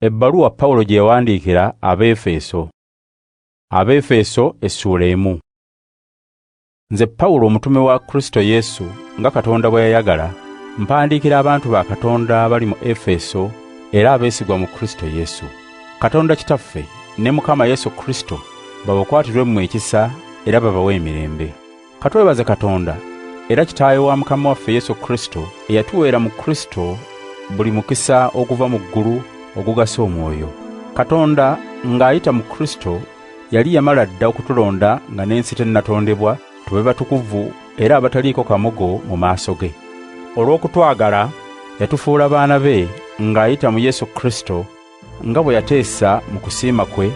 Ebbaluwa Pawulo gye yawandiikira Abeefeso. Abeefeso essuula 1. Nze Pawulo omutume wa Kristo Yesu nga Katonda bwe yayagala, mpandiikira abantu ba Katonda abali mu Efeso era abeesigwa mu Kristo Yesu. Katonda Kitaffe ne Mukama Yesu Kristo babakwatirwe mmwe ekisa era babawe emirembe. Katwebaze Katonda era Kitaawe wa Mukama waffe Yesu Kristo eyatuweera mu Kristo buli mukisa oguva mu ggulu ogugasa omwoyo. Katonda ng'ayita mu Kristo yali yamala dda okutulonda nga n'ensi tennatondebwa tube batukuvu era abataliiko kamogo mu maaso ge. Olw'okutwagala yatufuula baana be ng'ayita mu Yesu Kristo nga bwe yateesa mu kusiima kwe,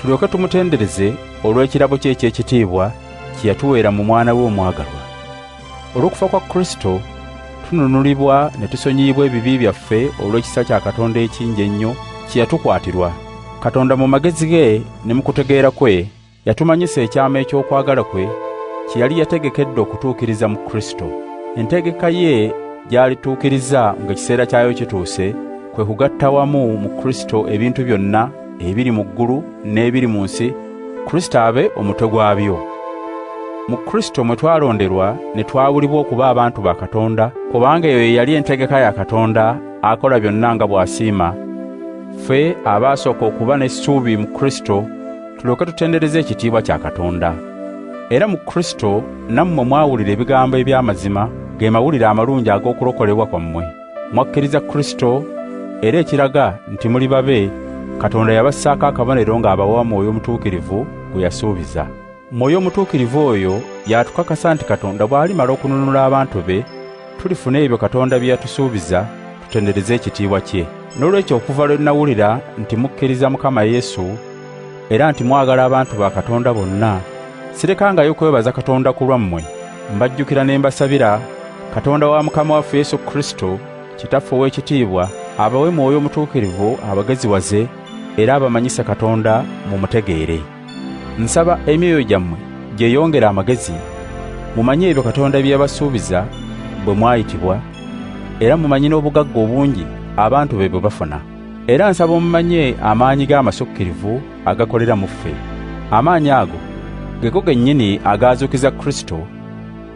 tulyoke tumutendereze olw'ekirabo kye eky'ekitiibwa kye yatuweera mu mwana we omwagalwa. Olw'okufa kwa Kristo tununulibwa ne tusonyiyibwa ebibi byaffe olw'ekisa kya Katonda ekingi ennyo kye yatukwatirwa. Katonda mu magezi ge ne mu kutegeera kwe yatumanyisa ekyama eky'okwagala kwe kye yali yategekedde okutuukiriza mu Kristo. Entegeka ye gy'alituukiriza ng'ekiseera kyayo kituuse kwe kugatta wamu mu Kristo ebintu byonna ebiri mu ggulu n'ebiri mu nsi, Kristo abe omutwe gwabyo. Mu Kristo mwe twalonderwa ne twawulibwa okuba abantu ba Katonda, kubanga eyo ye yali entegeka ya Katonda akola byonna nga bw'asiima. Ffe abaasooka okuba n'essuubi mu Kristo tulyoke tutendereze ekitiibwa kya Katonda. Era mu Kristo nammwe mwawulira ebigambo eby'amazima, ge mawulire amalungi ag'okulokolebwa kwammwe. Mwakkiriza Kristo era ekiraga nti muli babe, Katonda yabassaako akabonero ng'abawa Mwoyo Omutuukirivu gwe yasuubiza. Mwoyo Omutuukirivu oyo y'atukakasa nti Katonda bw'alimala okununula abantu be, tulifuna ebyo Katonda bye yatusuubiza, tutendereze ekitiibwa kye. Noolwekyo okuva lwe nawulira nti mukkiriza Mukama Yesu era nti mwagala abantu ba Katonda bonna, sirekangayo kwebaza Katonda ku lwammwe. Mbajjukira ne mbasabira Katonda wa Mukama waffe Yesu Kristo, Kitaffe ow'ekitiibwa, abawe Mwoyo Omutuukirivu abageziwaze era abamanyise Katonda mumutegeere. Nsaba emyoyo gyammwe gyeyongere amagezi, mumanye ebyo Katonda bye yabasuubiza bwe mwayitibwa, era mumanye n'obugagga obungi abantu be bwe bafuna. Era nsaba mumanye amaanyi ge amasukkirivu agakolera mu ffe. Amaanyi ago gego gennyini agaazuukiza Kristo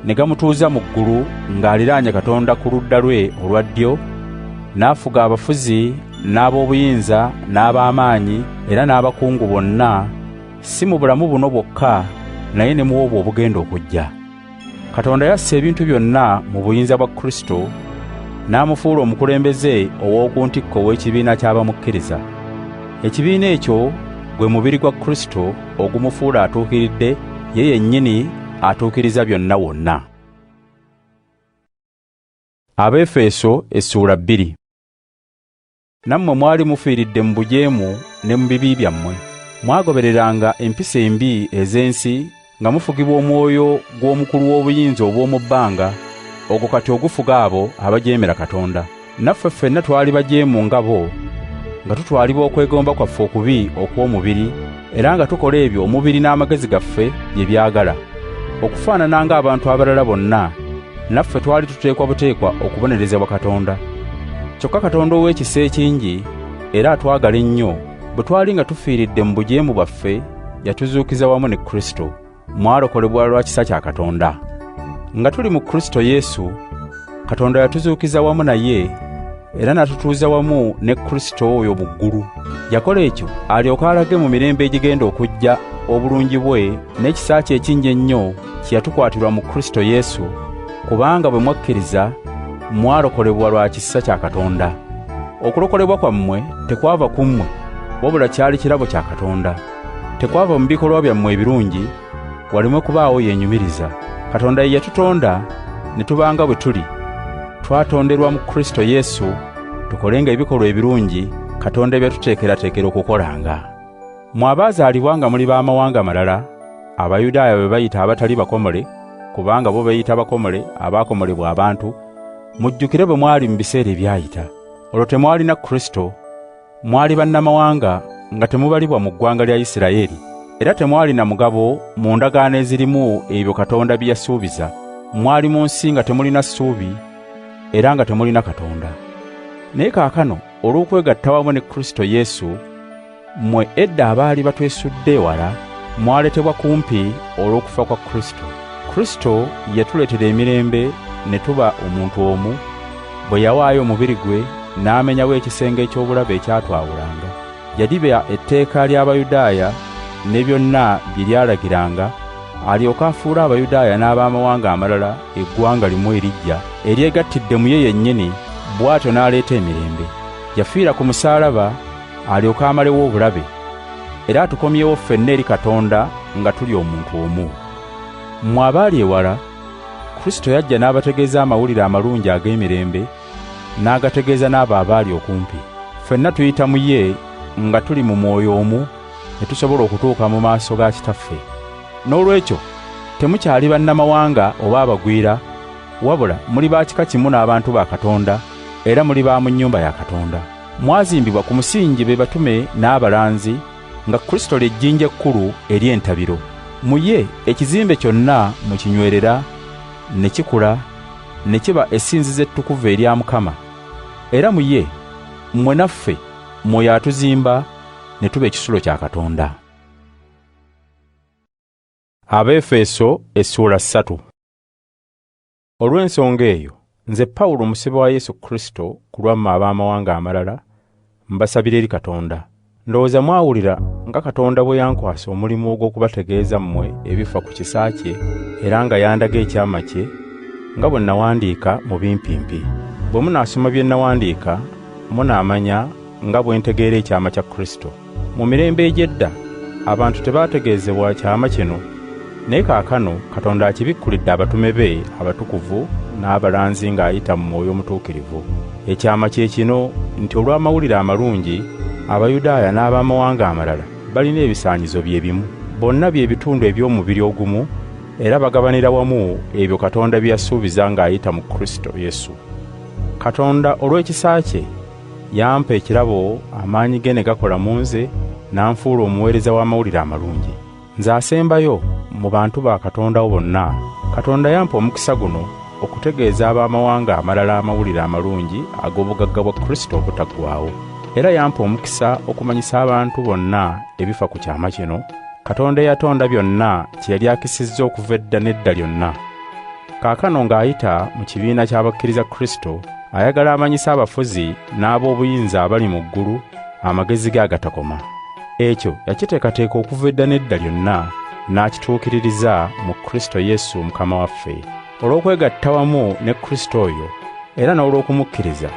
ne gamutuuza mu ggulu ng'aliraanye Katonda ku ludda lwe olwa ddyo, n'afuga abafuzi n'ab'obuyinza n'ab'amaanyi era n'abakungu bonna, si mu bulamu buno bwokka naye ne mu obwo obugenda okujja. Katonda yassa ebintu byonna mu buyinza bwa Kristo n'amufuula omukulembeze ow'oku ntikko ow'ekibiina ky'abamukkiriza. Ekibiina ekyo gwe mubiri gwa Kristo ogumufuula atuukiridde ye yennyini atuukiriza byonna wonna. Abeefeso essuula 2. Nammwe mwali mufiiridde mu bujeemu ne mu bibi byammwe. Mwagobereranga empisa embi ez'ensi nga mufugibwa omwoyo gw'omukulu w'obuyinza obw'omu bbanga, ogwo kati ogufuga abo abajeemera Katonda. Naffe ffenna twali bajeemu nga bo, nga tutwalibwa okwegomba kwaffe okubi okw'omubiri, era nga tukola ebyo omubiri n'amagezi gaffe bye byagala. Okufaanana ng'abantu abalala bonna, naffe twali tuteekwa buteekwa okubonerezebwa Katonda. Kyokka Katonda ow'ekisa ekingi era atwagala ennyo, bwe twali nga tufiiridde mu bujeemu bwaffe, yatuzuukiza wamu ne Kristo. Mwalokolebwa lwa kisa kya Katonda. Nga tuli mu Kristo Yesu, Katonda yatuzuukiza wamu naye era n'atutuuza wamu ne Kristo oyo mu ggulu. Yakola ekyo alyoke alage mu mirembe egigenda okujja obulungi bwe n'ekisa kye ekingi ennyo kye yatukwatirwa mu Kristo Yesu, kubanga bwe mwakkiriza mwalokolebwa lwa kisa kya Katonda. Okulokolebwa kwammwe tekwava ku mmwe, wabula kyali kirabo kya Katonda. Tekwava mu bikolwa byammwe ebirungi, waleme kubaawo yeenyumiriza. Katonda ye yatutonda ne tubanga bwe tuli. Twatonderwa mu Kristo Yesu tukolenga ebikolwa ebirungi Katonda bye yatuteekerateekera okukolanga. Mmwe abaazaalibwa nga muli b'amawanga malala, Abayudaaya be bayita abatali bakomole, kubanga bo beeyita bakomole abaakomolebwa abantu, mujjukire bwe mwali mu biseera ebyayita. Olwo temwalina Kristo, mwali bannamawanga nga temubalibwa mu ggwanga lya Isirayiri, era temwalina mugabo mu ndagaano ezirimu ebyo Katonda bye yasuubiza. Mwali mu nsi nga temulina ssuubi era nga temulina Katonda. Naye kaakano Olw'okwegatta wamu ne Kristo Yesu, mmwe edda abaali batwesudde ewala mwaleetebwa kumpi olw'okufa kwa Kristo. Kristo yatuleetera emirembe ne tuba omuntu omu, bwe yawaayo omubiri gwe n'amenyawo ekisenge eky'obulabe ekyatwawulanga. Yadibya etteeka ly'Abayudaaya ne byonna bye lyalagiranga, alyoke afuule Abayudaaya n'ab'amawanga amalala eggwanga limu eriggya eryegattidde mu ye yennyini, bw'atyo n'aleeta emirembe. Yafiira ku musaalaba alyoke amalewo obulabe, era atukomyewo ffenna eri Katonda nga tuli omuntu omu. Mmwe abaali ewala, Kristo yajja n'abategeeza amawulire amalungi ag'emirembe, n'agategeeza n'abo abaali okumpi. Ffenna tuyita mu ye nga tuli mu mwoyo omu, ne tusobola okutuuka mu maaso ga Kitaffe. Noolwekyo temukyali bannamawanga oba abagwira, wabula muli ba kika kimu n'abantu ba Katonda, era muli ba mu nnyumba ya Katonda. Mwazimbibwa ku musingi be batume n'abalanzi, nga Kristo ly'ejjinja ekkulu ery'entabiro. Mu ye ekizimbe kyonna mwe kinywerera ne kikula ne kiba essinzizo ettukuvu erya Mukama. Era mu ye mmwe naffe Mwoyo atuzimba ne tuba ekisulo kya Katonda. Abeefeso essuula 3. Olw'ensonga eyo, nze Pawulo omusibe wa Yesu Kristo ku lwammwe ab'amawanga amalala, mbasabira eri Katonda. Ndowooza mwawulira nga Katonda bwe yankwasa omulimu ogw'okubategeeza mmwe ebifa ku kisa kye, era nga yandaga ekyama kye, nga bwe nawandiika mu bimpimpi. Bwe munaasoma bye nawandiika, munaamanya nga bwe ntegeera ekyama kya Kristo. Mu mirembe egy'edda abantu tebaategeezebwa kyama kino, naye kaakano Katonda akibikkulidde abatume be abatukuvu n'abalanzi ng'ayita mu Mwoyo Omutuukirivu. Ekyama kye kino nti olw'amawulire amalungi, Abayudaaya n'ab'amawanga amalala balina ebisaanyizo bye bimu. Bonna bye bitundu eby'omubiri ogumu, era bagabanira wamu ebyo Katonda bye yasuubiza ng'ayita mu Kristo Yesu. Katonda olw'ekisa kye yampa ekirabo, amaanyi ge ne gakola mu nze, n'anfuula omuweereza w'amawulire amalungi. Nze asembayo mu bantu ba Katonda bonna, Katonda yampa omukisa guno okutegeeza ab'amawanga amalala amawulire amalungi ag'obugagga bwa Kristo obutaggwaawo. Era yampa omukisa okumanyisa abantu bonna ebifa ku kyama kino, Katonda eyatonda byonna kye yali akisizza okuva edda n'edda lyonna. Kaakano ng'ayita mu kibiina ky'abakkiriza Kristo, ayagala amanyise abafuzi n'ab'obuyinza abali mu ggulu amagezi ge agatakoma. Ekyo yakiteekateeka okuva edda n'edda lyonna, n'akituukiririza mu Kristo Yesu Mukama waffe. Olw'okwegatta wamu ne Kristo oyo, era n'olw'okumukkiriza,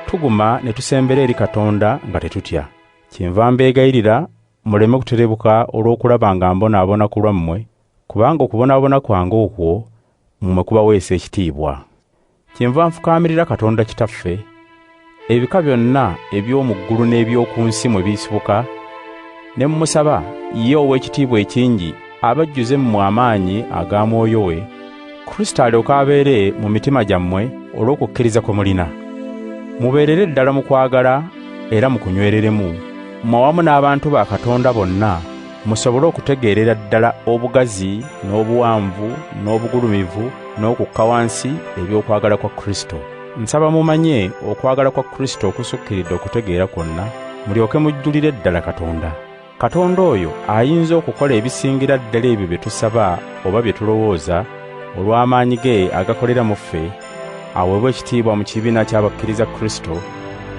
tuguma ne tusembera eri Katonda nga tetutya. Kyenva mbeegayirira muleme kuterebuka olw'okulaba nga mbonaabona ku lwammwe, kubanga okubonaabona kwange okwo mmwe kubaweesa ekitiibwa. Kyenva nfukaamirira Katonda Kitaffe, ebika byonna eby'omu ggulu n'eby'oku nsi mwe bisibuka, ne mmusaba ye ow'ekitiibwa ekingi abajjuze mmwe amaanyi aga Mwoyo we, Kristo alyoke abeere mu mitima gyammwe olw'okukkiriza kwe mulina. Mubeerere ddala mu kwagala era mukunywereremu, mmwe awamu n'abantu ba Katonda bonna, musobole okutegeerera ddala obugazi n'obuwanvu n'obugulumivu n'okukka wansi eby'okwagala kwa Kristo. Nsaba mumanye okwagala kwa Kristo okusukkiridde okutegeera kwonna, mulyoke mujjulire ddala Katonda. Katonda oyo ayinza okukola ebisingira ddala ebyo bye tusaba oba bye tulowooza, olw'amaanyi ge agakolera mu ffe, aweebwe ekitiibwa mu kibiina ky'abakkiriza Kristo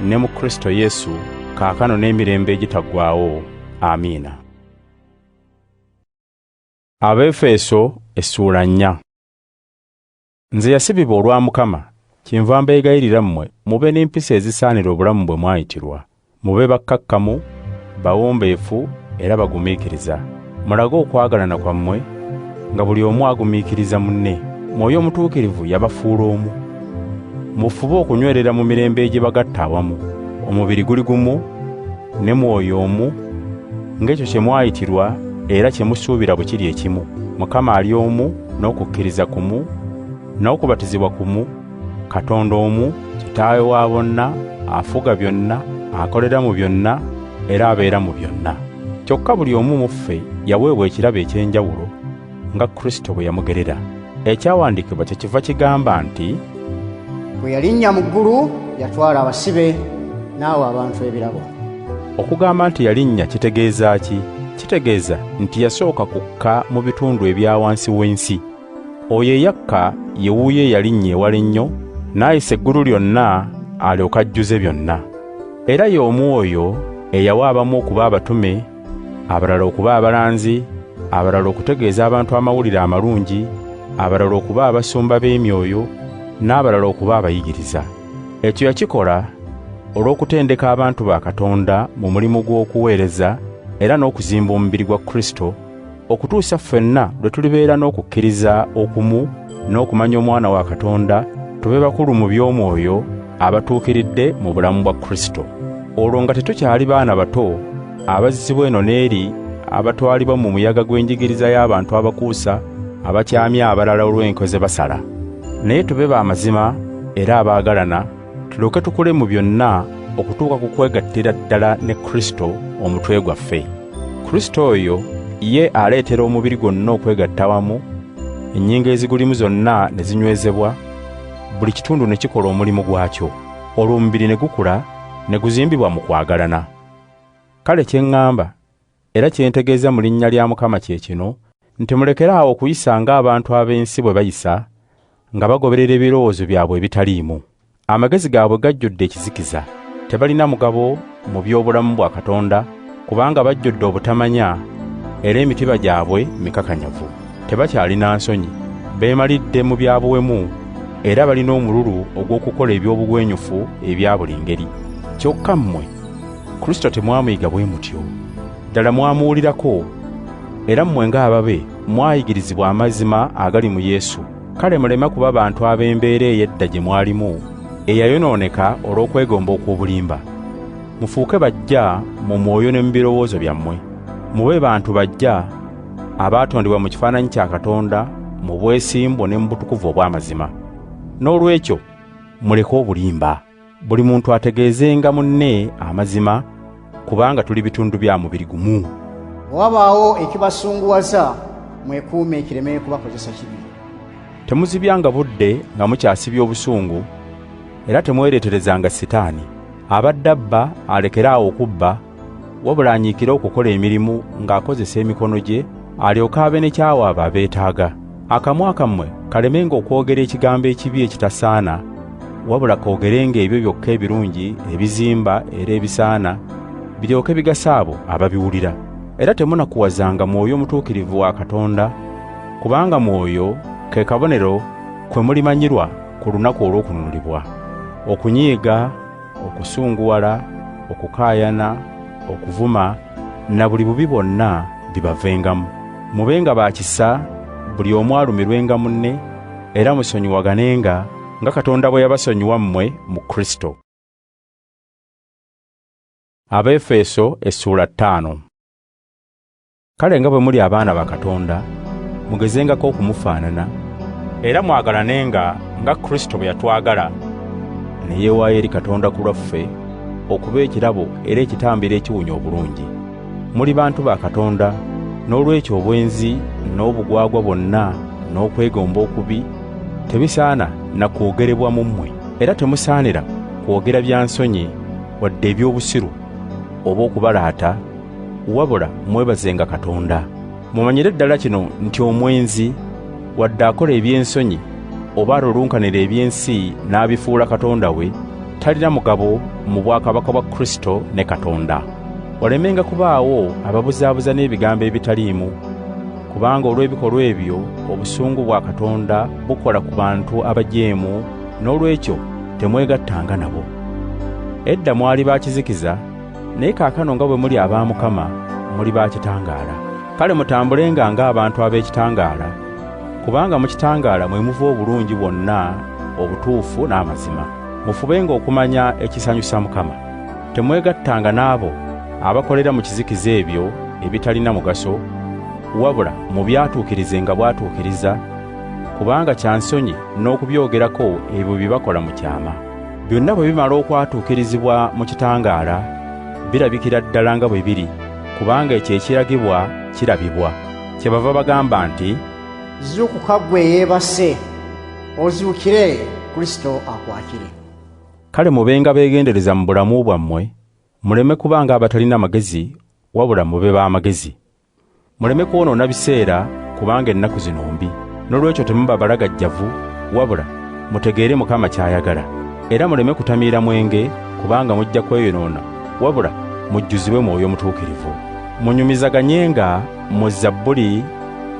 ne mu Kristo Yesu, kaakano n'emirembe egitaggwaawo. Amiina. Abeefeso essuula 4. Nze yasibibwa olwa Mukama, kyenva mbeegayirira mmwe mube n'empisa ezisaanira obulamu bwe mwayitirwa. Mube bakkakkamu, bawombeefu era bagumiikiriza. Mulage okwagalana kwammwe nga buli omu agumiikiriza munne. Mwoyo Omutuukirivu yabafuula omu. Mufube okunywerera mu mirembe egibagatta awamu. Omubiri guli gumu ne Mwoyo omu, ng'ekyo kye mwayitirwa era kye musuubira bwe kiri ekimu. Mukama ali omu, n'okukkiriza kumu, n'okubatizibwa kumu, Katonda omu, Kitaawe wa bonna, afuga byonna, akolera mu byonna, era abeera mu byonna. Kyokka buli omu mu ffe yaweebwa ekirabo eky'enjawulo nga Kristo bwe yamugerera. Ekyawandiikibwa kyekiva kigamba nti, Bwe yalinnya mu ggulu yatwala abasibe, N'awa abantu ebirabo. Okugamba nti yalinnya kitegeeza ki? Kitegeeza nti yasooka kukka mu bitundu ebya wansi w'ensi. Oyo eyakka ye wuuyo eyalinnya ewala ennyo, n'ayisa eggulu lyonna alyoke ajjuze byonna. Era y'omu oyo eyawa abamu okuba abatume, abalala okuba abalanzi, abalala okutegeeza abantu amawulire amalungi, abalala okuba abasumba b'emyoyo, n'abalala okuba abayigiriza. Ekyo yakikola olw'okutendeka abantu ba Katonda mu mulimu gw'okuweereza era n'okuzimba omubiri gwa Kristo, okutuusa ffenna lwe tulibeera n'okukkiriza okumu n'okumanya Omwana wa Katonda, tube bakulu mu by'omwoyo abatuukiridde mu bulamu bwa Kristo. Olwo nga tetukyali baana bato abazzibwa eno n'eri, abatwalibwa mu muyaga gw'enjigiriza y'abantu abakuusa abakyamya abalala olw'enkwe ze basala. Naye tube ba mazima era abaagalana, tulyoke tukule mu byonna okutuuka ku kwegattira ddala ne Kristo omutwe gwaffe. Kristo oyo ye aleetera omubiri gwonna okwegatta wamu, ennyingo ezigulimu zonna ne zinywezebwa, buli kitundu ne kikola omulimu gwakyo. Olwo omubiri ne gukula ne guzimbibwa mu kwagalana. Kale kye ŋŋamba era kye ntegeeza mu linnya lya Mukama kye kino, nti mulekere awo okuyisa ng'abantu ab'ensi bwe bayisa, nga bagoberera ebirowoozo byabwe ebitaliimu. Amagezi gaabwe gajjudde ekizikiza, tebalina mugabo mu by'obulamu bwa Katonda, kubanga bajjudde obutamanya era emitima gyabwe mikakanyavu. Tebakyalina nsonyi, beemalidde mu bya buwemu, era balina omululu ogw'okukola eby'obugwenyufu ebya buli ngeri. Kyokka mmwe Kristo temwamuyiga bwe mutyo. Ddala mwamuwulirako, era mmwe ng'ababe mwayigirizibwa amazima agali mu Yesu. Kale muleme kuba bantu ab'embeera ey'edda gye mwalimu, eyayonooneka olw'okwegomba okw'obulimba. Mufuuke baggya mu mwoyo ne mu birowoozo byammwe. Mube bantu baggya abaatondebwa mu kifaananyi kya Katonda mu bwesimbu ne mu butukuvu obw'amazima. Noolwekyo muleke obulimba. Buli muntu ategeezenga munne amazima, kubanga tuli bitundu bya mubiri gumu. Bwe wabaawo ekibasunguwaza, mwekuume kireme kubakozesa kibi. Temuzibyanga budde nga mukyasibye obusungu, era temwereeterezanga Sitaani. Abadde abba alekere awo okubba, wabula anyiikire okukola emirimu ng'akozesa emikono gye, alyoke abe ne ky'awa abo abeetaaga. Akamwa kammwe kalemenga okwogera ekigambo ekibi ekitasaana, wabula koogerenga ebyo byokka ebirungi ebizimba era ebisaana, biryoke bigase abo ababiwulira. Era temunakuwazanga Mwoyo Mutuukirivu wa Katonda, kubanga Mwoyo ke kabonero kwe mulimanyirwa ku lunaku olw'okununulibwa. Okunyiiga, okusunguwala, okukaayana, okuvuma, na buli bubi bwonna bibavengamu. Mubenga ba kisa, buli omu alumirwenga munne, era musonyiwaganenga nga Katonda bwe yabasonyiwa mmwe mu Kristo. Abeefeso essuula 5. Kale nga bwe muli abaana ba Katonda, mugezengako okumufaanana, era mwagalanenga nga Kristo bwe yatwagala, ne yeewaayo eri Katonda ku lwaffe okuba ekirabo era ekitambiro ekiwunya obulungi. Muli bantu ba Katonda, n'olwekyo obwenzi n'obugwagwa bwonna n'okwegomba okubi tebisaana na kwogerebwa mu mmwe, era temusaanira kwogera bya nsonyi wadde eby'obusiru oba okubalaata, wabula mwebazenga Katonda. Mumanyire ddala kino nti omwenzi wadde akola eby'ensonyi oba alulunkanira eby'ensi n'abifuula Katonda we, talina mugabo mu bwakabaka bwa Kristo ne Katonda. Walemenga kubaawo ababuzaabuza n'ebigambo ebitaliimu, kubanga olw'ebikolwa ebyo obusungu bwa Katonda bukola ku bantu abajeemu, n'olwekyo temwegattanga nabo. Edda mwali ba kizikiza, naye kaakano nga bwe muli aba Mukama, muli ba kitangaala. Kale mutambulenga ng'abantu ab'ekitangaala, kubanga mu kitangaala mwe muva obulungi bwonna, obutuufu n'amazima. Mufubenga okumanya ekisanyusa Mukama. Temwegattanga n'abo abakolera mu kizikiza ebyo ebitalina mugaso, wabula mubyatuukirizenga bwatuukiriza, kubanga kya nsonyi n'okubyogerako ebyo bye bakola mu kyama. Byonna bwe bimala okwatuukirizibwa mu kitangaala, birabikira ddala nga bwe biri, kubanga ekyo ekiragibwa kirabibwa. Kyebava bagamba nti, Zuukuka ggwe eyeebase, ozuukire, Kristo akwakire. Kale mubenga beegendereza mu bulamu bwammwe, muleme kuba ng'abatalina magezi, wabula mube b'amagezi. Muleme kwonoona biseera, kubanga ennaku zino mbi. Noolwekyo temuba balagajjavu, wabula mutegeere Mukama ky'ayagala. Era muleme kutamiira mwenge, kubanga mujja kweyonoona, wabula mujjuzibwe Mwoyo Mutuukirivu. Munyumizaganyenga mu zabbuli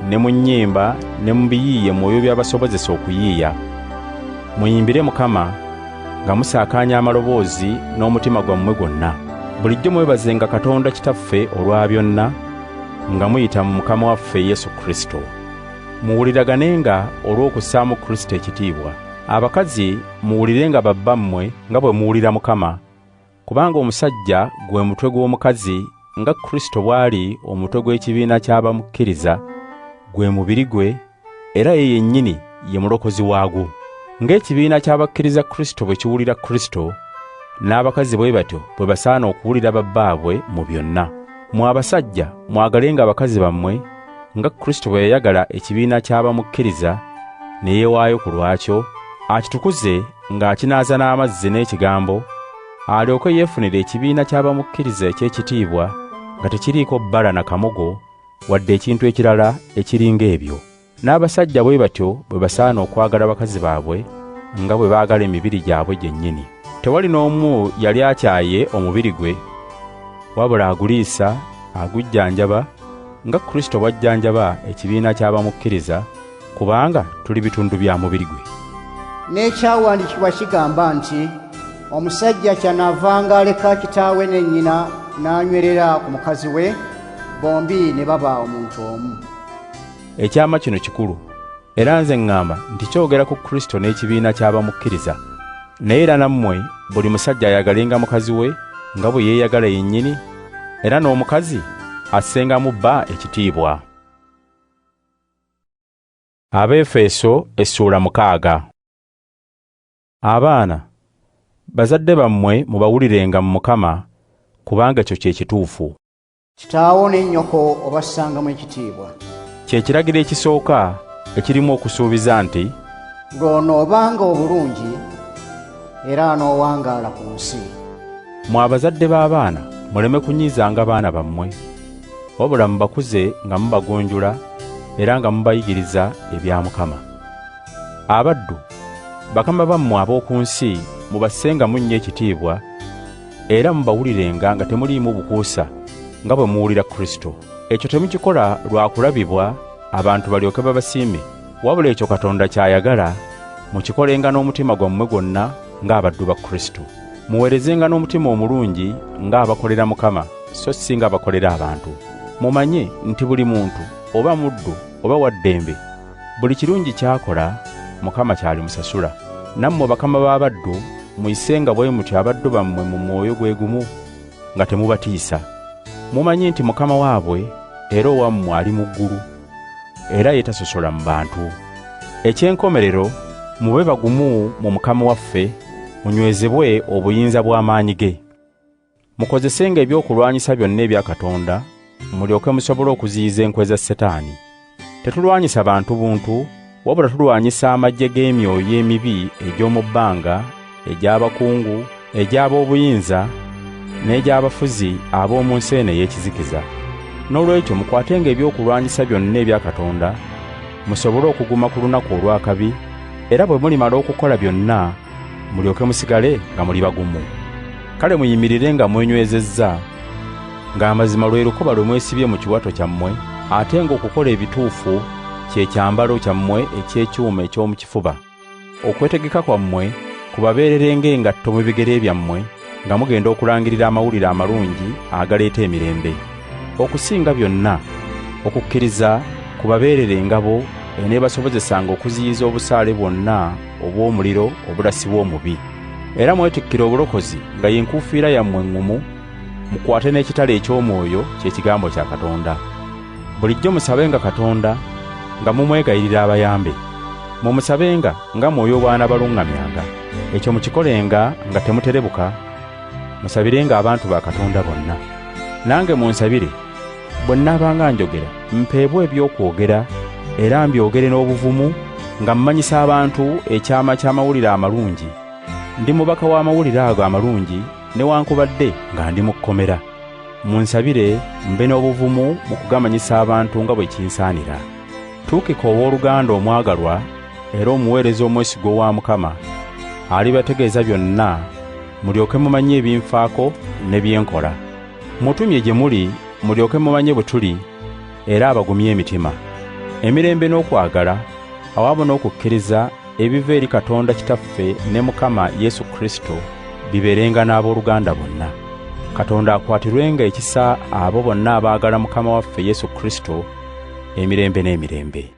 ne mu nnyimba ne mu biyiiye Mwoyo by'abasobozesa okuyiiya. Muyimbire Mukama nga musaakaanya amaloboozi n'omutima gwammwe gwonna. Bulijjo mwebazenga Katonda Kitaffe olwa byonna, nga muyita mu Mukama waffe Yesu Kristo. Muwuliraganenga olw'okussaamu Kristo ekitiibwa. Abakazi muwulirenga babbammwe nga bwe muwulira Mukama, kubanga omusajja gwe mutwe gw'omukazi nga Kristo bw'ali omutwe gw'ekibiina ky'abamukkiriza, gwe mubiri gwe, era ye yennyini ye mulokozi waagwo. Ng'ekibiina ky'abakkiriza Kristo bwe kiwulira Kristo, n'abakazi bwe batyo bwe basaana okuwulira babbaabwe mu byonna. Mmwe abasajja mwagalenga abakazi bammwe nga Kristo bwe yayagala ekibiina ky'abamukkiriza ne yeewaayo ku lwakyo, akitukuze ng'akinaaza n'amazzi n'ekigambo, alyoke yeefunire ekibiina ky'abamukkiriza eky'ekitiibwa nga tekiriiko bbala na kamogo wadde ekintu ekirala ekiringa ebyo. N'abasajja bwe batyo bwe basaana okwagala bakazi baabwe nga bwe baagala emibiri gyabwe gyennyini. Tewali n'omu yali akyaye omubiri gwe, wabula aguliisa, agujjanjaba nga Kristo bw'ajjanjaba ekibiina ky'abamukkiriza, kubanga tuli bitundu bya mubiri gwe. N'ekyawandiikibwa kigamba nti omusajja kyanaavanga aleka kitaawe ne nnyina n'anywerera ku mukazi we, bombi ne baba omuntu omu. Ekyama kino kikulu, era nze ŋŋamba nti kyogera ku Kristo n'ekibiina ky'abamukkiriza. Naye era nammwe buli musajja ayagalenga mukazi we nga bwe yeeyagala yennyini, era n'omukazi assengamu bba ekitiibwa. Abeefeso essuula 6. Abaana, bazadde bammwe mubawulirenga mu Mukama, kubanga ekyo kye kituufu. Kitaawo ne nnyoko obassangamu ekitiibwa. Kye kiragiro ekisooka ekirimu okusuubiza nti, lw'onoobanga obulungi era n'owangaala ku nsi. Mmwe abazadde b'abaana muleme kunyiizanga baana bammwe, wabula mubakuze nga mubagunjula era nga mubayigiriza ebya Mukama. Abaddu, bakama bammwe ab'oku nsi mubassengamu nnyo ekitiibwa era mubawulirenga nga temuliimu bukuusa nga bwe muwulira Kristo. Ekyo temukikola lwa kulabibwa abantu balyoke babasiime, wabula ekyo Katonda ky'ayagala mukikolenga n'omutima gwammwe gwonna ng'abaddu ba Kristo. Muweerezenga n'omutima omulungi ng'abakolera Mukama, so si ng'abakolera abantu. Mumanye nti buli muntu oba muddu oba wa ddembe, buli kirungi ky'akola Mukama ky'alimusasula. Nammwe bakama b'abaddu muyisenga bwe mutyo abaddu bammwe mu mwoyo gwe gumu nga temubatiisa. Mumanyi nti Mukama waabwe era owammwe ali mu ggulu, era ye tasosola mu bantu. Eky'enkomerero, mube bagumu mu Mukama waffe, munywezebwe obuyinza bw'amaanyi ge. Mukozesenga ebyokulwanyisa byonna ebya Katonda, mulyoke musobole okuziyiza enkwe za Setaani. Tetulwanyisa bantu buntu, wabula tulwanyisa amagye g'emyoyo emibi egy'omu bbanga, egy'abakungu, egy'ab'obuyinza, n'egy'abafuzi ab'omu nsi eno ey'ekizikiza. Noolwekyo mukwatenga ebyokulwanyisa byonna ebya Katonda, musobole okuguma ku lunaku olw'akabi, era bwe mulimala okukola byonna, mulyoke musigale nga muli bagumu. Kale muyimirire nga mwenywezezza, ng'amazima lwe lukoba lwe mwesibye mu kiwato kyammwe, ate ng'okukola ebituufu kye kyambalo kyammwe eky'ekyuma eky'omu kifuba. Okwetegeka kwammwe kubabeerere ng'engatto mu bigere byammwe nga mugenda okulangirira amawulire amalungi agaleeta emirembe. Okusinga byonna, okukkiriza kubabeerere engabo eneebasobozesanga okuziyiza obusaale bwonna obw'omuliro obulasibwa omubi. Era mwetikkire obulokozi nga ye nkuufiira yammwe eŋŋumu, mukwate n'ekitala eky'omwoyo ky'ekigambo kya Katonda. Bulijjo musabenga Katonda nga mumwegayirira abayambe. Mumusabenga nga Mwoyo bw'anaabaluŋŋamyanga. Ekyo mukikolenga nga temuterebuka, musabirenga abantu ba Katonda bonna. Nange munsabire, bwe nnaabanga njogera, mpeebwe eby'okwogera era mbyogere n'obuvumu nga mmanyisa abantu ekyama ky'amawulire amalungi. Ndi mubaka w'amawulire ago amalungi newankubadde nga ndi mu kkomera. Munsabire mbe n'obuvumu mu kugamanyisa abantu nga bwe kinsaanira. Tukiko owooluganda omwagalwa era omuweereza omwesigwa wa Mukama alibategeeza byonna, mulyoke mumanye ebinfaako ne bye nkola. Mutumye gye muli mulyoke mumanye bwe tuli, era abagumye emitima. Emirembe n'okwagala awamu n'okukkiriza ebiva eri Katonda Kitaffe ne Mukama Yesu Kristo bibeerenga n'abooluganda bonna. Katonda akwatirwenga ekisa abo bonna abaagala Mukama waffe Yesu Kristo emirembe n'emirembe.